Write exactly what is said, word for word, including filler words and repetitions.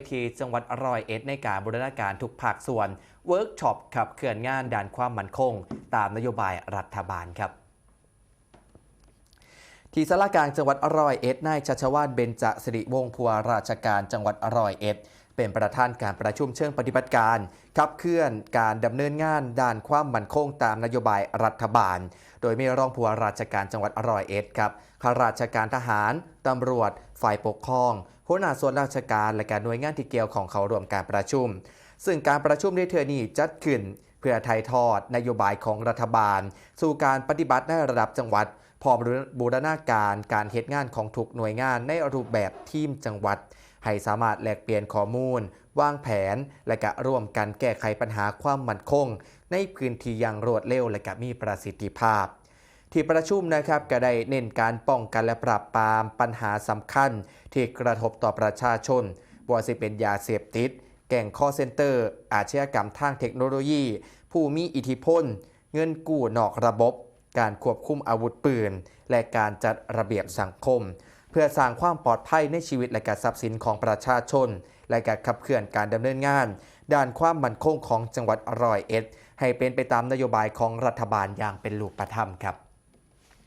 ที่จังหวัดร้อยเอ็ดในการบูรณาการทุกภาคส่วน เวิร์กช็อปขับเคลื่อนงานด้านความมั่นคง ตามนโยบายรัฐบาลครับ ที่ศาลากลางจังหวัดร้อยเอ็ด นายชัชวาล เบญจสิริวงศ์ ผู้ว่าราชการจังหวัดร้อยเอ็ด เป็นประธานการประชุมเชิงปฏิบัติการ ขับเคลื่อนการดำเนินงานด้านความมั่นคงตามนโยบายรัฐบาล โดยมีรองผู้ว่าราชการจังหวัดร้อยเอ็ดครับ ข้าราชการทหาร ตำรวจ ฝ่ายปกครอง หัวหน้าส่วนราชการ และการหน่วยงานที่เกี่ยวข้องเข้าร่วมการประชุม ซึ่งการประชุมในเทื่อนี้จัดขึ้นเพื่อถ่ายทอดนโยบายของรัฐบาล สู่การปฏิบัติในระดับจังหวัด พร้อมบูรณาการการเฮ็ดงานของทุกหน่วยงานในรูปแบบทีมจังหวัด ให้สามารถแลกเปลี่ยนข้อมูล วางแผน และกะร่วมกันแก้ไขปัญหาความมั่นคง ในพื้นที่อย่างรวดเร็ว และกะมีประสิทธิภาพ ที่ประชุมนะครับก็ได้เน้นการป้องกันและปราบปรามปัญหาสำคัญที่กระทบต่อประชาชน บ่ว่าสิเป็นยาเสพติด แก๊งคอลเซ็นเตอร์ อาชญากรรมทางเทคโนโลยี ผู้มีอิทธิพล เงินกู้นอกระบบ การควบคุมอาวุธปืน และการจัดระเบียบสังคม เพื่อสร้างความปลอดภัยในชีวิตและกะทรัพย์สินของประชาชน และกะขับเคลื่อนการดำเนินงาน ด้านความมั่นคงของจังหวัดร้อยเอ็ด ให้เป็นไปตามนโยบายของรัฐบาลอย่างเป็นรูปธรรมครับ